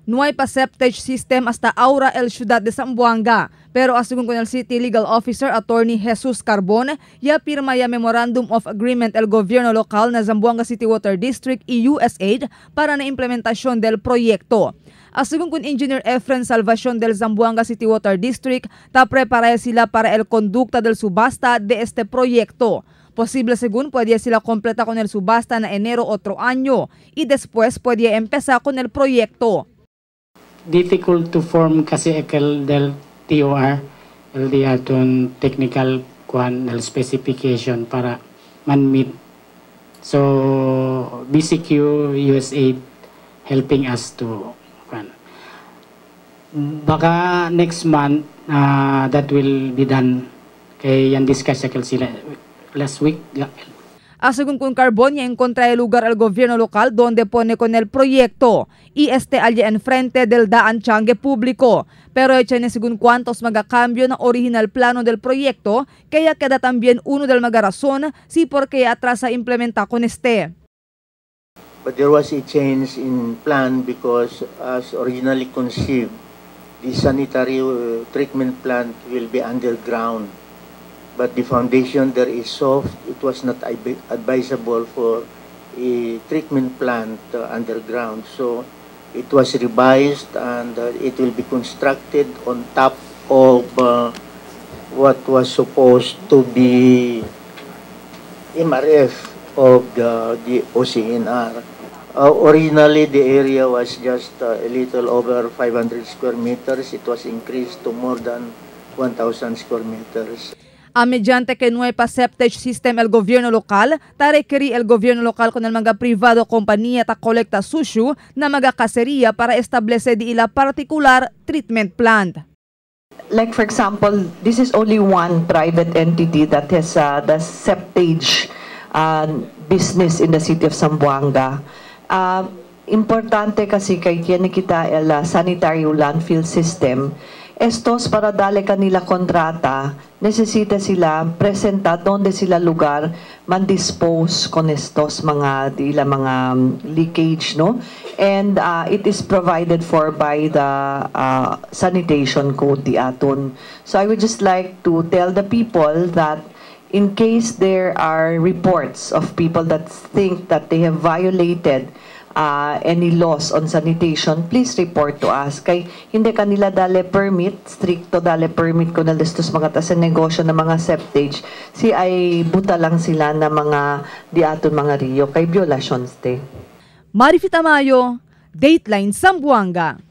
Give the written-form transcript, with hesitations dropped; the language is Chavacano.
No hay pa septage system hasta ahora el ciudad de Zamboanga. Pero asegun con el City Legal Officer Attorney Jesus Carbon, ya pirma ya Memorandum of Agreement el gobierno local na Zamboanga City Water District y USAID para na implementación del proyecto. Asegun con Engineer Efren Salvacion del Zamboanga City Water District, ta prepara sila para el conducta del subasta de este proyecto. Posible según puede sila completa con el subasta na enero otro año y después puede empezar con el proyecto. Difficult to form kasi ekel del TOR, el di aton technical kuan el specification para man-meet. So BCQ USAID helping us to kuan. Baka next month that will be done kay yan discuss ekel sila last week. Según con Carbon, ya encontra el lugar al gobierno local donde pone con el proyecto y este allá enfrente del Daan Changue público. Pero echene según cuántos magacambio na original plano del proyecto, que ya queda también uno del magarazón si porque atrasa implementa con este. But there was a change in plan because as originally conceived, the sanitary treatment plant will be underground. But the foundation there is soft. It was not advisable for a treatment plant underground. So it was revised and it will be constructed on top of what was supposed to be MRF of the OCNR. Originally, the area was just a little over 500 square meters. It was increased to more than 1,000 square meters. A mediante que no hay pa septage system el gobierno local, ta requerí el gobierno local con el mga privado compañía ta colecta sucio na mga kaseria para establecer di ila particular treatment plant. Like for example, this is only one private entity that has the septage business in the city of Zamboanga. Importante kasi kay tiene kita el sanitary landfill system. Estos para dale kanila kontrata, necesita sila presenta donde sila lugar man dispose con estos mga ila mga leakage, no? And it is provided for by the sanitation code di aton. So I would just like to tell the people that in case there are reports of people that think that they have violated any laws on sanitation, please report to us. Kay hindi kanila dale permit, stricto dale permit kun estos mga ta sa negosyo ng mga septage, si ay buta lang sila na mga di aton mga rio kay violations te. Marifita Mayo, Dateline Zamboanga.